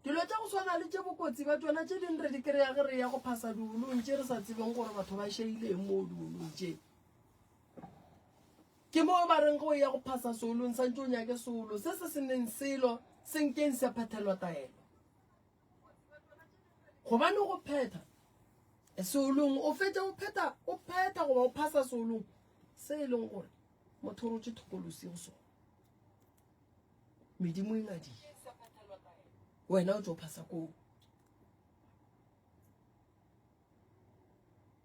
Dilo tša go swana le tše bokotsi ba tšona tše ding re di kry-a ge re ya go phasa diolong tše re sa tsebeng gore batho ba šeileng moo diolong tše. Ke moo ba reng ge o ya go phasa seolong santše o nyake seolo se se se neng selo se nkeng sa phethelwa taelo. Gobane go phetha seolong o fetša o phetha o phetha goba o phasa seolong se e leng gore motho o rotše thokolosi go sona. Medimo e ngadile. Wena o tšo phasa koo.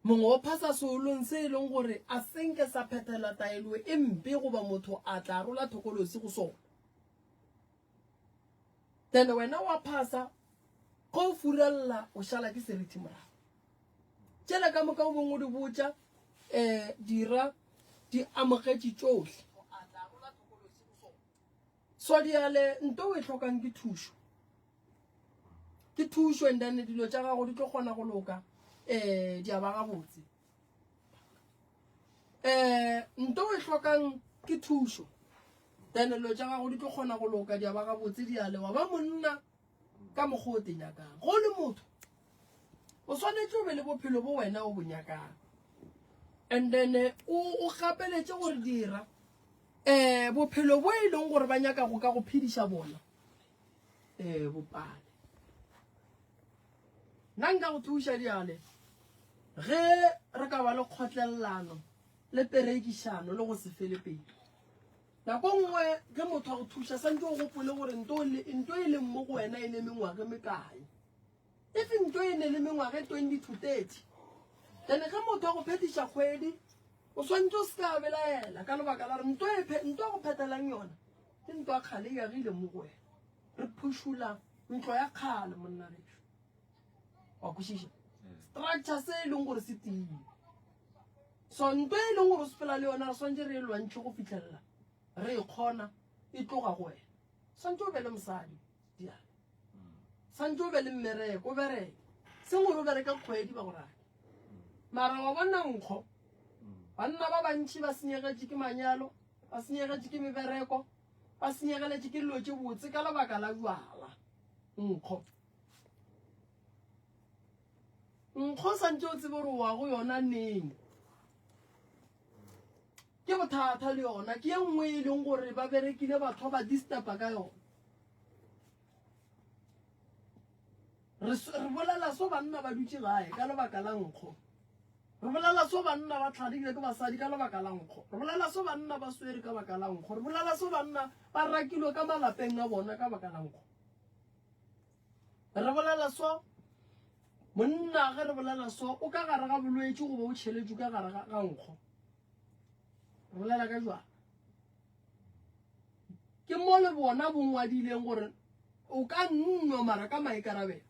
Mongwe o phasa seolong se e leng gore a senke sa phethela taelo e mpe goba motho a tla rola thokolosi go sona. Then wena wa phasa, ge o furella o šala ke serithi morago. Tšela ka moka o bong o di botša um dira di amogetše tšohle. So diale nto o e hlokang ke thušo. Ke thušo and then dilo tša gago di tlo kgona go loka um di a ba gabotse. Um nto o e hlokang ke thušo then dilo tša gago di tlo kgona go loka di a ba gabotse diale wa ba monna ka mokgwa o te nyakang. Go le motho o swanetše o be le bophelo bo wena o bo nyakang and then eh, o gapeletše gore dira um bophelo bo e leng gore ba nyaka go ka go phediša bona um bopale nna nka go thuša diale ge re ka ba le kgotlelelano le perekišano le go se fele pele nako nngwe ge motho a go thuša santse o gopole gore nto e leng mo go wena e ne mengwaga mekae If nto e ne le mengwaga e 20 to 30, then ge motho a go phetiša kgwedi, o swantse o se ka belaela ka lebaka la gore nto e nto a go phetelang yona ke nto ya kgale e agile mo go wena. Re phušula ntlo ya kgale monna gešo. Wa kwešiša? Structure se e leng gore se tiile. So nto e leng gore o sepela le yona re swantse re e lwantšhe go fitlhelela re e kgona e tloga go wena. Swantse o be le mosadi diale. Santse o be le mmereko, o bereke. Seng gore o bereke kgwedi ba go rake. Mara wa bona nkgo. Banna ba bantši ba senyegetše ke manyalo, ba senyegetše ke mebereko, ba senyegeletše ke dilo tše botse ka lebaka la jwala. Nkgo. Nkgo santse o tsebe gore wa go yona neng. Ke bothata le yona, ke ye nngwe e leng gore ba berekile batho ba disturba ka yona. Re, re bolela so banna ba dutše gae ka lebaka la nkgo. Re bolela so banna ba tlhadile ke basadi ka lebaka la nkgo. Re bolela so banna ba swere ka baka la nkgo. Re bolela so banna ba rakilwe ka malapeng a bona ka baka la nkgo. Re bolela so monna ge re bolela so o ka gare ga bolwetši goba o tšheletšwe ka gare ga nkgo. Re bolela ka jwala. Ke mo le bona bo ngwadileng gore o ka nnwa mara ka maikarabelo.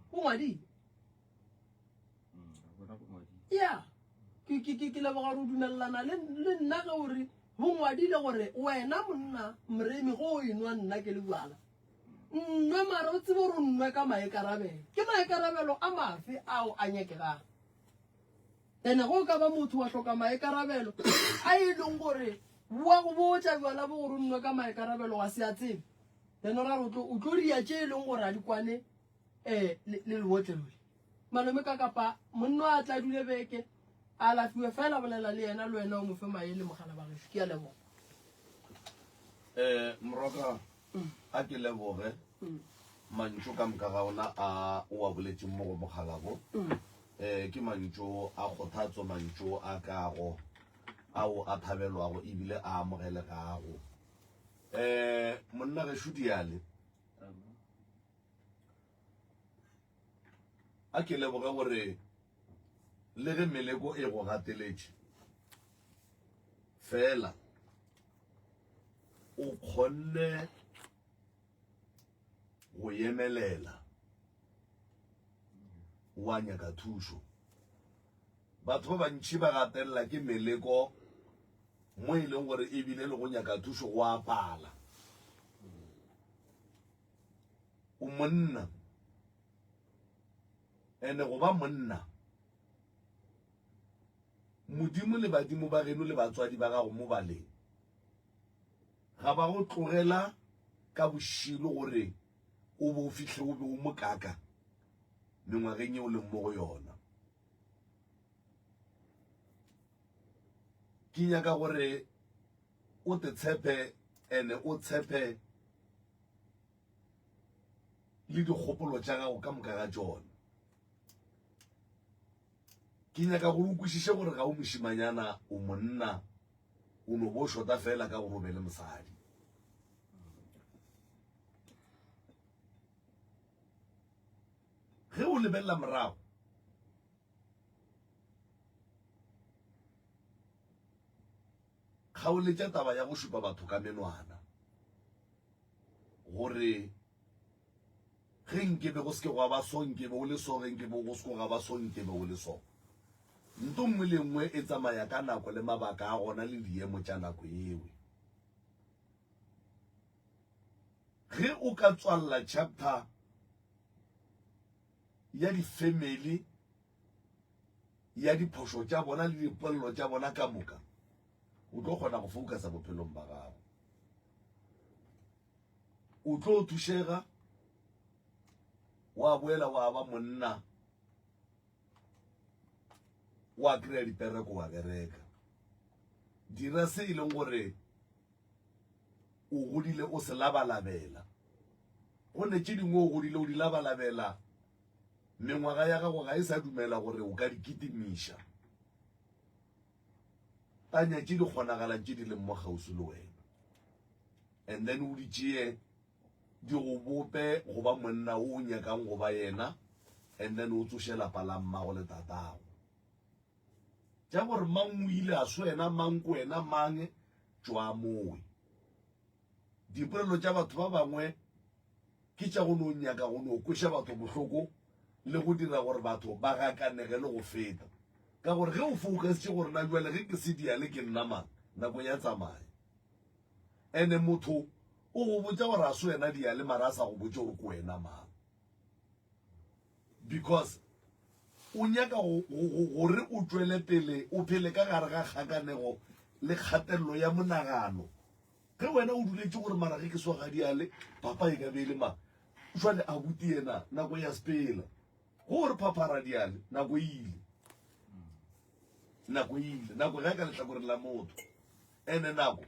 Bo ngwadile. Ya. Ke ke ke ke leboga gore o dumelelana le le nna ge o re bo ngwadile gore wena monna Moremi go o enwa nna ke le jwala. Nnwe mara o tsebe gore o nnwe ka maikarabelo. Ke maikarabelo a mafe ao a nyakegang? Ene go ka ba motho wa hloka maikarabelo a e leng gore wa go botša bjala bo gore o nwe ka maikarabelo wa se a tsebe then o ra re o tlo ria tše e leng gore a di kwane um le lebotlelo le malome ka kapa monna a tla dule beke a alafiwe fela bolela le yena le wena o mo fe maele mogala ba gešo ke a leboga um moroka A ke leboge mantšu ka moka ga ona a o a boletšeng mo go mokgalabo. Eh, ke mantšu a kgothatso, mantšu a kago, ao a thabelwago ebile a amogelegago. Eh, monna gešo Diale, a ke leboge gore le ge meleko e go gateletše, fela o kgonne go yemelela wa nyaka thušo. Batho ba bantši ba gatelela ke meleko mo e leng gore ebile le go nyaka thušo go a pala. O monna ene go ba monna Modimo le badimo ba geno le batswadi ba gago mo baleng ga ba go tlogela ka bošilo gore O be o fihle o be o mokaka mengwageng ye o leng mo go yona. Ke nyaka gore o te tshepe ene o tshepe le dikgopolo tša gago ka moka ga tšona. Ke nyaka gore o kwešiše gore ga o mošimanyana, o monna, o no bo šota fela ka gore o be le mosadi. Ge o lebelela morago, kgaoletša taba ya go šupa batho ka menwana gore ge nkebe go se ke gwa ba so nkebe o le so, ge nkebe go se ke gwa ba so nkebe o le so. Nto nngwe le nngwe e tsamaya ka nako le mabaka a gona le diemo tša nako ewe. Ge o ka tswalela chapter ya di-family ya diphošo tša bona le dipolelo tša bona ka moka, o tlo kgona go focusa bophelong ba gago. O tlo thušega wa boela wa ba monna wa kry-a dipereko wa bereka. Dira se e leng gore o godile o se labalabela. Gonne tše dingwe o godile o di labalabela, mengwaga ya gago ga e sa dumela gore o ka di kitimiša. Tanya tše di kgonagalang tše di leng mo kgauswi le wena, and then o di tšee di go bope go ba monna o o nyakang go ba yena, and then o tsoše lapa la mmago le tatago. Tša gore mang o ile a swena, mang ko wena, mang tšwa mowe. Dipolelo tša batho ba bangwe ke tša go no nyaka go no kweša batho bohloko le go dira gore batho ba gakanege le go feta. Ka gore ge o focusitše gore na bjale ge ke se diale ke nna mang, nako ya tsamaya. Ene motho o go botša gore a se wena diale mara a sa go botše gore ke wena mang. Because o nyaka gore o tšwele pele o phele ka gare ga kgakanego le kgatelelo ya monagano. Ge wena o duletše gore mara ge ke swa ga diale papa e ka be e le mang, jwale abuti yena nako ya sepela. Go re phaphara diale nako e ile, nako e ile, nako ge ka lehlakoreng la motho. Ene nako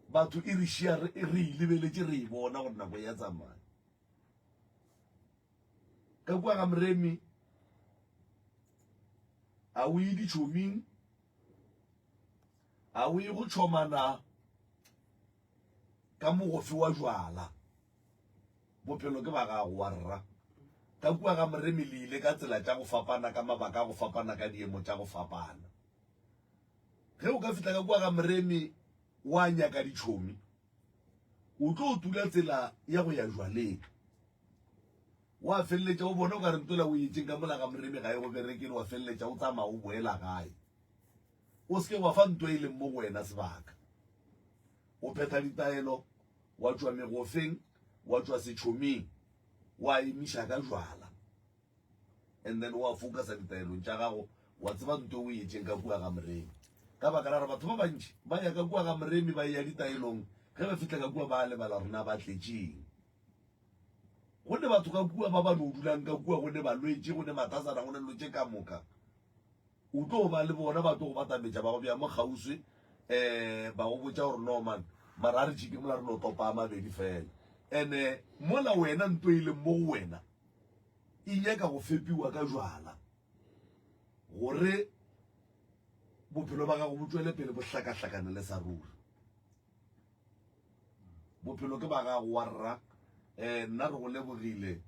batho e re šia re e lebeletše re e bona gore nako ya tsamaya. Ka kua ga Moremi a o ye ditšhoming, a o ye go tšhomana ka mogofe wa jwala. Bophelo ke ba gago wa rra. Ka kua ga Moremi le ile ka tsela tša go fapana, ka mabaka a go fapana, ka diemo tša go fapana. Ge o ka fihla ka kua ga Moremi wa nyaka ditšhomi, o tlo tula tsela ya go ya jwaleng. Wa feleletša o bona o ka re ntola o etšeng ka mola ga Moremi ga e go berekele, wa feleletša o tsamaya o boela gae. O se ke wa fa nto e leng mo go wena sebaka. O phetha ditaelo, wa tšwa megofeng, wa tšwa setšhoming, wa emiša ka jwala. And then wa focusa ditaelong tša gago, wa tseba nto o etšeng ka kua ga Moremi. Ka baka la gore batho ba bantši ba ya ka kua ga Moremi ba eya ditaelong, ge ba fihla ka kua ba lebala gore na ba tletšeng. Go ne batho ka kua ba ba no dulang ka kua, go ne balwetši, go ne mathasana, go ne dilo tše ka moka. O tlo ba le bona ba tlo go batametša ba go bea mo kgauswi, um ba go botša gore no man, mara a re tšike mola re no topa a mabedi fela. Ene mola wena nto e leng mo go wena e nyaka go fepiwa ka jwala gore bophelo ba gago bo tšwele pele bo hlakahlakane le sa ruri. Bophelo ke ba gago wa rra. Eh, nna re go lebogile.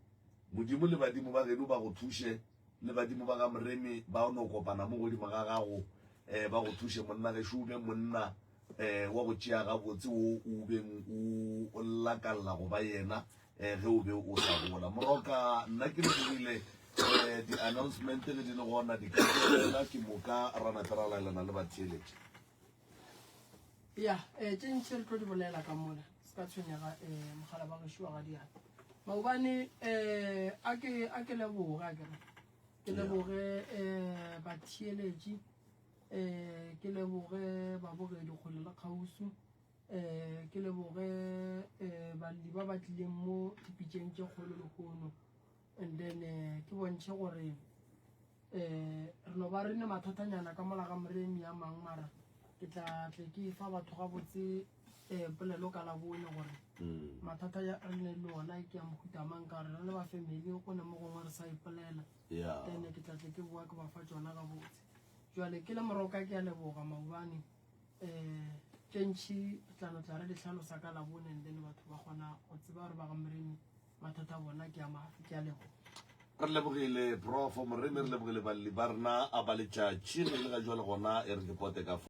Modimo le badimo ba geno ba go thuše, le badimo ba ga Moremi ba no kopana mo godimo ga gago, eh, ba go thuše monna gešo, o be monna eh, wa go tšea gabotse wo o beng o lakalla go ba yena eh, ge o be o sa gola. Moroka, nna ke lebogile eh, di-announcement ge di le gona di ka tswelela, ke moka ra nape ra laelana le batheeletši. Ya, eh, tše ntši re tlo di bolela ka mola, se ka tshwenyega eh, mogala wa gešo wa ga diatla. Maobane eh, a ke a ke leboge a kere ke leboge eh, batheeletši eh, ke leboge babogedi kgole le kgauswi. Um ke leboge um balli ba ba tlileng mo dipitšeng tše kgolo lehono and then eh, ke bontšhe gore um re no ba re ne mathatanyana ka mola ga moremi a mang mara ke tla tle ke fa batho gabotse um polelo ka labone gore mm. mathata ya re ne le ona ke a mohuta mang ka gore re le ba family go ne mo gongwe re sa ipolela then ke tla tle ke boa ke ba fa tsona gabotse jale ke le moroka ke a leboga maobane um tše ntšhi re tla no tla re di hlalosa ka labone and then batho ba kgona go tseba gore ba ga moremi mathata a bona ke a mafe. Ke a leboga. Re lebogile Prof. Moremi, re lebogile balli ba rena a ba letšatši. Ge e le ga jwale gona e re ke pote ka fa.